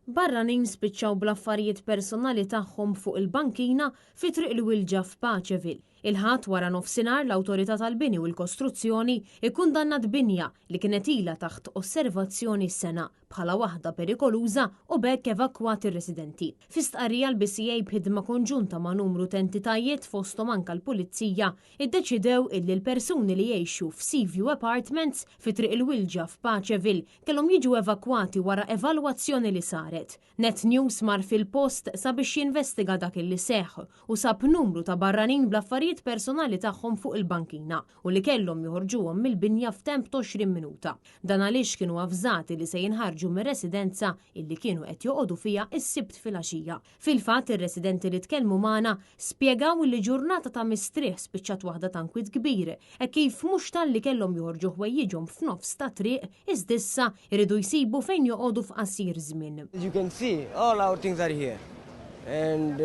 Barranin spiċċaw bl-affarijiet personali tagħhom fuq il-bankina fi Triq il-Wilġa f'Paceville. Il-Ħadd wara nofsinhar l-Awtorità tal-Bini u l-Kostruzzjoni ikkundannat binja li kienet ilha taħt osservazzjoni sena bħala waħda perikoluża u b'hekk evakwat ir-residenti. Fi stqarrija l-BCA b'ħidma konġunta ma' numru t'entitajiet fosthom anke l-Pulizija iddeċidew illi l-persuni li jgħixu f'Seaview Apartments fi Triq il-Wilġa f'Paceville kellhom jiġu evakwati wara evalwazzjoni li saret. Net News mar fil-post sabiex jinvestiga dak illi seħħ u sab numru ta' barranin bl-affarijiet personali tagħhom fuq il-bankina u li kellhom joħorġuhom mill-binja f'temp t'20 minuta. Dan għaliex kienu avżati li se jinħarġu mir-residenza illi kienu qed joqogħdu fiha s-Sibt filgħaxija. Fil-fatt, ir-residenti li tkellmu magħna spjegaw li ġurnata ta' mistrieħ spiċċat waħda ta' nkwiet kbir, hekk kif mhux talli kellhom joħorġu ħwejjiġhom f'nofs ta' triq iżda issa jridu jsibu fejn joqogħdu f'qasir żmien. As you can see, all our things are here and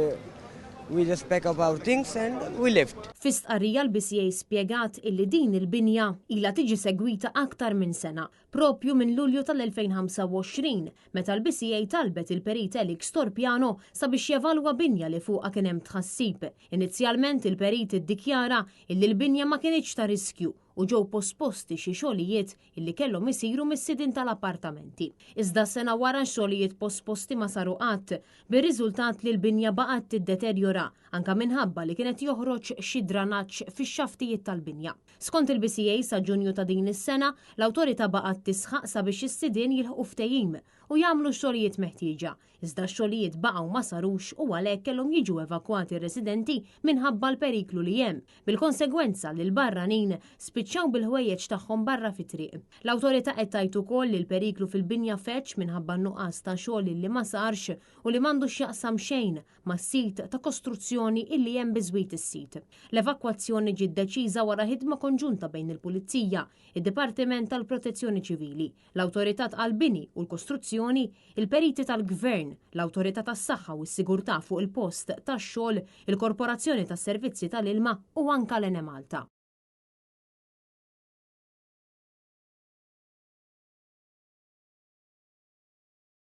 we just pack up our things and we left. Fi stqarrija l-BCA spjegat illi din il-binja ilha tiġi segwita aktar minn sena, Proprju minn Lulju tal-2025, meta l-BCA talbet il-Perit Alex Torpiano sabiex jevalwa binja li fuqha kien hemm tħassib. Inizjalment il-perit iddikjara illi l-binja ma kinitx ta' riskju u ġew posposti xi xogħlijiet illi kellhom isiru mis-sidien tal-appartamenti. Iżda sena wara x-xogħlijiet posposti ma saru qatt, bir-riżultat li l-binja baqgħet tiddeterjora anke minħabba li kien qed joħroġ xi dranaġġ fix-xaftijiet tal-binja. Skont il-BCA sa Ġunju ta' din is-sena, l-awtorità baqgħet tisħaq sabiex is-sidien jilħqu ftehim u jagħmlu x-xogħlijiet meħtieġa, iżda x-xogħlijiet baqgħu ma sarux u għalhekk kellhom jiġu evakwati r-residenti minħabba l-periklu li hemm, bil-konsegwenza li l-barranin spiċċaw bil-ħwejjeġ tagħhom barra fit-triq. L-awtorità qed tgħid ukoll li l-periklu fil-binja feġġ minħabba n-nuqqas ta' xogħol li ma sarx u li m'għandu x'jaqsam xejn mas-sit ta' kostruzzjoni illi hemm biżwit is-sit. L-evakwazzjoni ġiet deċiża wara ħidma konġunta bejn il-Pulizija, id-Dipartiment tal-Protezzjoni Ċivili, l-Awtorità għall-Bini u l-Kostruzzjoni, il-Periti tal-Gvern, l-Awtorità tas-Saħħa u s-Sigurtà fuq il-Post tax-Xogħol, il-Korporazzjoni tas-Servizzi tal-Ilma u anka l-Enemalta.